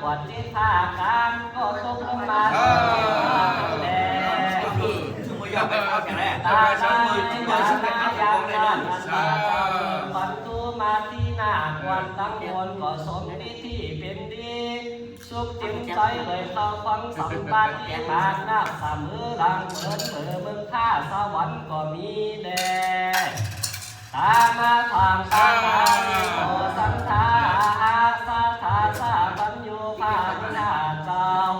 ກວດເຈັດພາກການກໍຕົກລົງມາແລ້ວ. ຕາລາຍານາຍັງມາຈາກພະເຈົ້າເພິ່ນບັນທຸມາທີ່ໜ້າກວນຕັ້ງມົນກໍສົມພິທີເປັນດີ ສຸກເຕັມໃຈເລີຍເຂົ້າຟັງສຳປາຕິປານນາກສະເໝີຫຼັງເພີນເມີເມືອງພາສະຫວັນກໍມີແລ. ຕາມາທາງຕານານິໂກສັນທາຫາສາທາສາບັນໂຍພາພຸດທະເຈົ້າ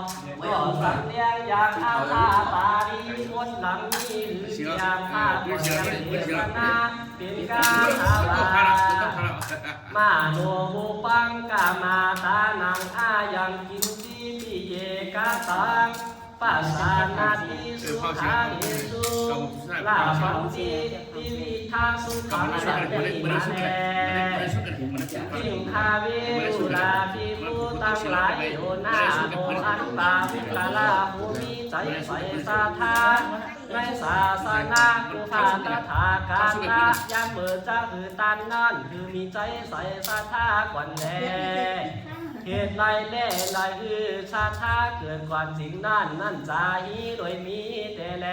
ກໍສຳແດງຢ່າງອາຖາປາລິມົນຫຼັງນີ້ ຫຼື ຈຽງພາບເທດສະນາເປັນກາຖາວ່າ ມະໂນປຸບພັງກະມາຕານັງອາຍັງກິນຕິປິເຍກະຕັງ ປະສານາຕິສຸຂາເຫຕຸ ລາພັນຕິ ຕິວິທາສຸຂັງ ສັນຕິມາແລ. ພິງຄະເວຣຸລາພິກຂຸທັງຫຼາຍ ໂອນາໂມອັນວ່າບຸກຄະລາຜູ້ມີໃຈໃສສັດທາໃນສາສະໜາ ຜູ້ພະຕະຖາຄະຕະ ຍາມເມື່ອຈະຄືຕານນັ້ນ ຄືມີໃຈໃສສັດທາກ່ອນແລ. ເຫດໃດແລລະຄືສັດທາເກີດກ່ອນສິ່ງນັ້ນ ນັ້ນຈະຮີໂດຍມີແຕ່ແລ.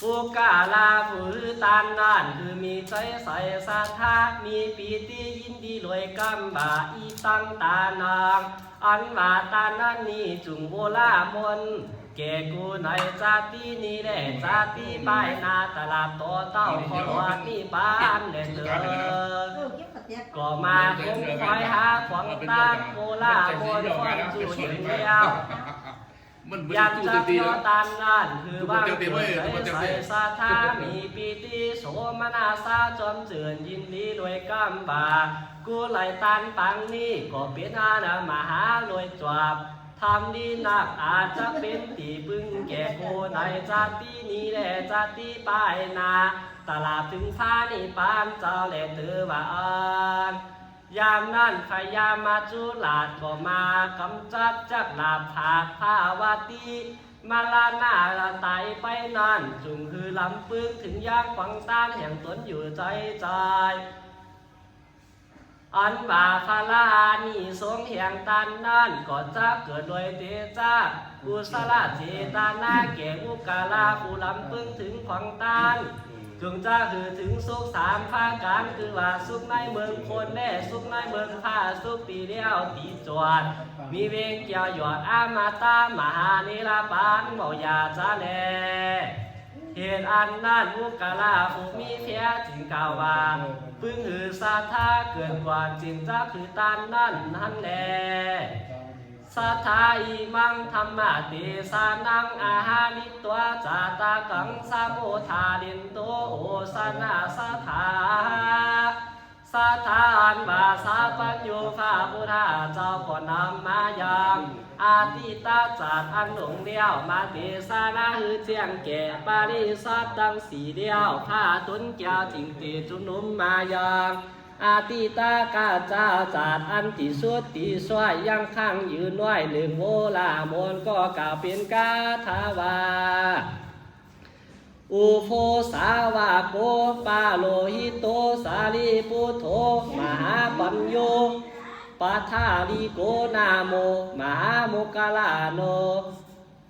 ປຸກຄະລາຜູ້ຄືຕານນັ້ນ ຄືມີໃຈໃສສັດທາ ມີປີຕິຍິນດີໂດຍກຳວ່າ ອິຕັງຕານັງ ອັນວ່າຕານນັ້ນນີ້ ຈົ່ງໂອລາມົນ ແກ່ກູໃນຊາດນີ້ແລ ຊາດປາຍໜ້າ ຕະຫຼາດຕໍ່ເຕົ້າ ຂໍຮອດນິບພານແລເທີ້ນ. ກໍມາຄົງຄອຍຫາຂອງຕານ ໂອລາມົນຄວາມຈຸເຫັນແລ້ວ ມັນບໍ່ໄດ້ຕູ້ຕິດຕິດເນາະ ຕານນັ້ນຄືວ່າເກີດໃຈໃສສັດທາ ມີປີຕິໂສມະນັດສາ ຈອມຊື່ນຍິນດີໂດຍກຳວ່າ ກູໄລຕານປາງນີ້ ກໍເປັນອານາມະຫາໂດຍຈວບ ທຳດີນັກ ອາດຈະເປັນທີ່ປຶງແກ່ກູໃນຊາດນີ້ແລ ຊາດປາຍໜ້າ ຕະຫຼາດເຖິງພານິບພານເຈົ້າແລເທີວ່າອັນ ຍາມນັ້ນພະຍາມະຈຸລາດກໍມາກຳຈັດຈັກລາບພາກພາວະຕິ ມະລະນະລະຕາຍໄປນັ້ນ ຈົ່ງຄືລຳປຶງເຖິງຢ່າງຂວາງຕານແຫ່ງຕົນຢູ່ໃຈໃຈ ອັນວ່າພະລາອານິສົງແຫ່ງຕານນັ້ນ ກໍຈະເກີດໂດຍເຕຈະກຸສະລະເຈຕະນາແກ່ບຸກຄະລາຜູ້ລຳປຶງເຖິງຂວາງຕານ ຈົ່ງຈະຄືເຖິງສຸກສາມປະການ ຄືວ່າສຸກໃນເມືອງຄົນແລະສຸກໃນເມືອງພາ ສຸກທີ່ແລ້ວທີ່ຈອດ ມີເວງກ່ຽວຢອດອະມະຕະ ມະຫານິລະປານ ເວົ້າຢ່າຊະແລ. ເຫດອັນນັ້ນ ບຸກຄະລາຜູ້ມີແພຈຶ່ງກ່າວວ່າ ປຶງຄືສັດທາເກີດກ່ອນ ຈຶ່ງຈະຄືຕານນັ້ນຫັ້ນແລ. ສັດທາ ອິມັງທຳມະເຕສະນັງ ອາຫາລິຕົວຈາຕະກັງ ສະມຸທາເຣນໂຕ ໂອຊະນະສັດທາ. ສັດທາອັນວ່າສາບັນໂຍພະພຸດທະເຈົ້າກໍນຳມາຢ່າງອະດີດຕະຊາດອັນດົງແລ້ວ ມາເທສະນາໃຫ້ແຈ້ງແກ່ປະລິສັດທັງສີ່ແລ້ວ ພະຕົນແກ້ວຈຶ່ງເຕຊຸມນຸມມາຢ່າງອະດີດຕະຊາດອັນທີ່ສຸດທີ່ຊ່ວຍຍັງຄ້າງຢູ່ໜ້ອຍເລື່ອງໂອລາມົນ ກໍກ່າວເປັນກາຖາວ່າ ອຸໂພສາວະໂກ ປະໂລຫິໂຕ ສາລີປຸດໂທ ມະຫາປັນໂຍ ປັດທາລິໂກ ນາໂມ ມະຫາໂມກກະລາໂນ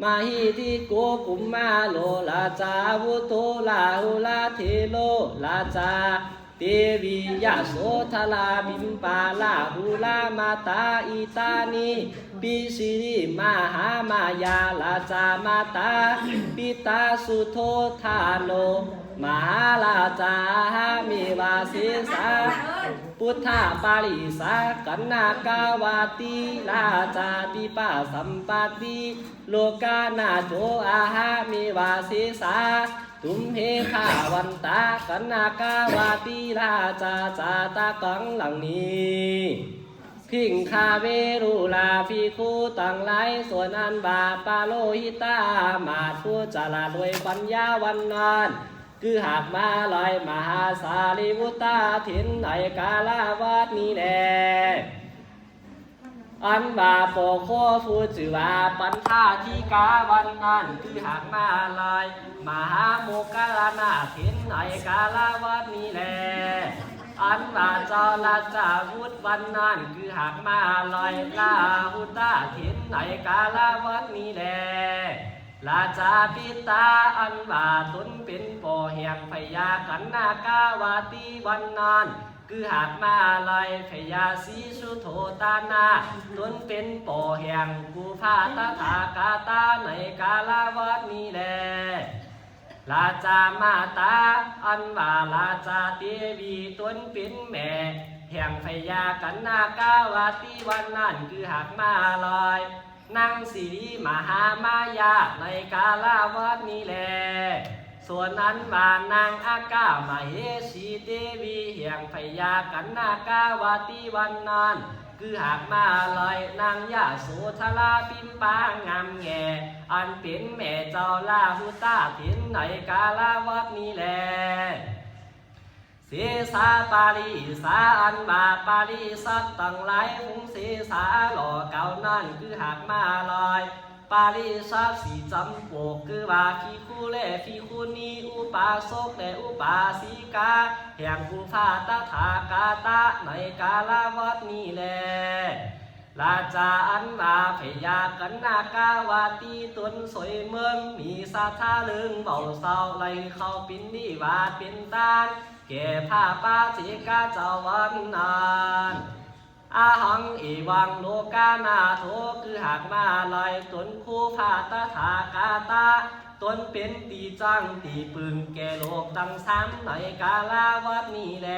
ມະຫິທິໂກ ກຸມມາໂລ ລາຊາວຸໂຕ ລາຫຸລາເທໂລ ລາຊາ ເຕວິຍະໂສທະລາ ບິມປາລາຫຸລາມາຕາ ອິຕານິ ປິສິລິມະຫາມາຍາ ລາຊາມາຕາ ປິຕາສຸໂທທາໂນ ມະຫາລາຊາ ອະຫະເມວາເສສາ ພຸດທະປາຣິສາ ກັນນະກາວາຕີ ລາຊາ ທິບະສຳປະຕິ ໂລການາໂຈ ອະຫະເມວາເສສາ ຕຸມເຫພາວັນຕາ ກັນນະກາວາຕີ ລາຊາ ຈາຕະກັງ ດັ່ງນີ້. ພິງຄະເວຣຸລາພິກຂຸທັງຫຼາຍ ສ່ວນອັນວ່າປະໂລຫິຕາອາມາດ ຜູ້ສະຫຼາດດ້ວຍປັນຍາວັນນັ້ນ ຄືຫາກມາລອຍມະຫາສາລີບຸດຕາເຖນໃນກາລະວັດນີ້ແລ. ອັນວ່າປໍໂຄຜູ້ຊື່ວ່າປັນທາທິກາວັນນັ້ນ ຄືຫາກມາລອຍມະຫາໂມກກະລານາເຖນໃນກາລະວັດນີ້ແລ. ອັນວ່າເຈົ້າລາຊາບຸດວັນນັ້ນ ຄືຫາກມາລອຍລາຫຸຕາເຖນໃນກາລະວັດນີ້ແລ. ລາຊາປິດຕາ ອັນວ່າຕົນເປັນພໍ່ແຫ່ງພະຍາກັນນາກາວະຕີວັນນັ້ນ ຄືຫາກມາລອຍພະຍາສີສຸໂທຕານາ ຕົນເປັນພໍ່ແຫ່ງກຸພາຕະຖາກະຕາໃນກາລະວັດນີ້ແລ. ລາຊາມາຕາ ອັນວ່າລາຊາເຕວີ ຕົນເປັນແມ່ແຫ່ງພະຍາກັນນາກາວະຕີວັນນັ້ນ ຄືຫາກມາລອຍນາງສິລິມະຫາມາຍາໃນກາລະວັດນີ້ແລ. ສ່ວນອັນວ່ານາງອາກາມະເຫສີເຕວີ ແຫ່ງພະຍາກັນນາກາວະຕີວັນນັ້ນ ຄືຫາກມາລອຍນາງຍະໂສທະລາພິມປາງາມແງ່ ອັນເປັນແມ່ເຈົ້າລາຫຸຕາເຖນໃນກາລະວັດນີ້ແລ. ເສສາປາລິສາ ອັນວ່າປາລິສັດທັງຫຼາຍ ຝູງເສສາຫຼໍ່ເກົ່ານັ້ນ ຄືຫາກມາລອຍ ປາລິສັດສີຈຳປົກ ຄືວ່າພິກຂຸ ແລະ ພິກຂຸນີ ອຸປາສົກ ແລະ ອຸປາສິກາ ແຫ່ງກຸພາຕະຖາກະຕະໃນກາລະວັດນີ້ແລ. ລາຊາອັນວ່າພະຍາກັນນາກາວະຕີ ຕົນຊ່ວຍເມືອງ ມີສັດທາເລື່ອງເບົາເຊົາ ໄລ່ເຂົ້າປິນນິບາດເປັນທານ ແກ່ພະປາເຈກະເຈົ້າວັນນັ້ນ. ອະຫັງເອວັງໂລການາໂຖ ຄືຫາກມາລອຍຕົນຄູພະຕະຖາກະຕະ ຕົນເປັນທີ່ຈັ່ງທີ່ປຶງແກ່ໂລກທັງສາມໃນກາລະວັດນີ້ແລ.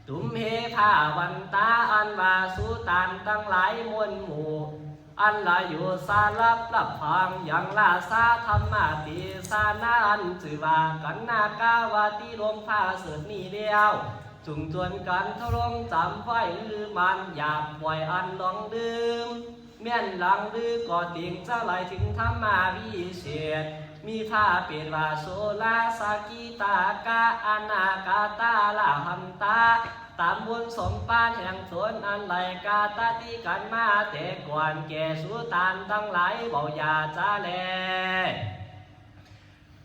ຕຸມເຫພາວັນຕາ ອັນວ່າສູທ່ານທັງຫຼາຍມວນໝູ່ ອັນລະຢູ່ສາລັບຮັບຟັງ ຍັງລາຊາທຳມະເທສະນາ ອັນຊື່ວ່າກັນນາກາວະຕີລົມຟ້າເສີດນີ້ແລ້ວ ຈົ່ງຈວນກັນທະລົງຈຳໄວ້ ຫຼືໝັ່ນຢາກປ່ອຍອັນຫຼອງລືມ ແມ່ນຫຼັງລືກໍເຕັງຈະໄຫຼເຖິງທຳມະວິເສດ ມີພະເພດວ່າໂສລາ ສະກິຕາກະ ອະນາກະຕາ ລະຫັນຕາ ຕາມບຸນສົມປານແຫ່ງຕົນ ອັນໄຫຼກາຕະຕິກັນມາແຕ່ກ່ອນແກ່ສູທ່ານທັງຫຼາຍ ເວົ້າຢ່າຈາແລ.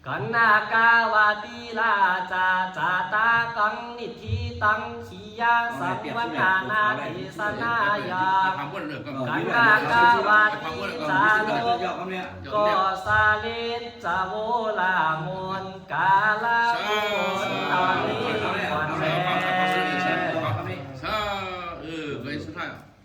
ກັນນາກາວະຕີລາຊາ ຈາຕາກັງນິດຖິຕັງ ຄີຍາສັງວັນນານາເທສະນາຍາ ກັນນາກາວະຕີຈາໂນ ກໍສາເລຈະໂວລາມຸນ ກາລະໂກສະຕາເລ ກ່ອນແລ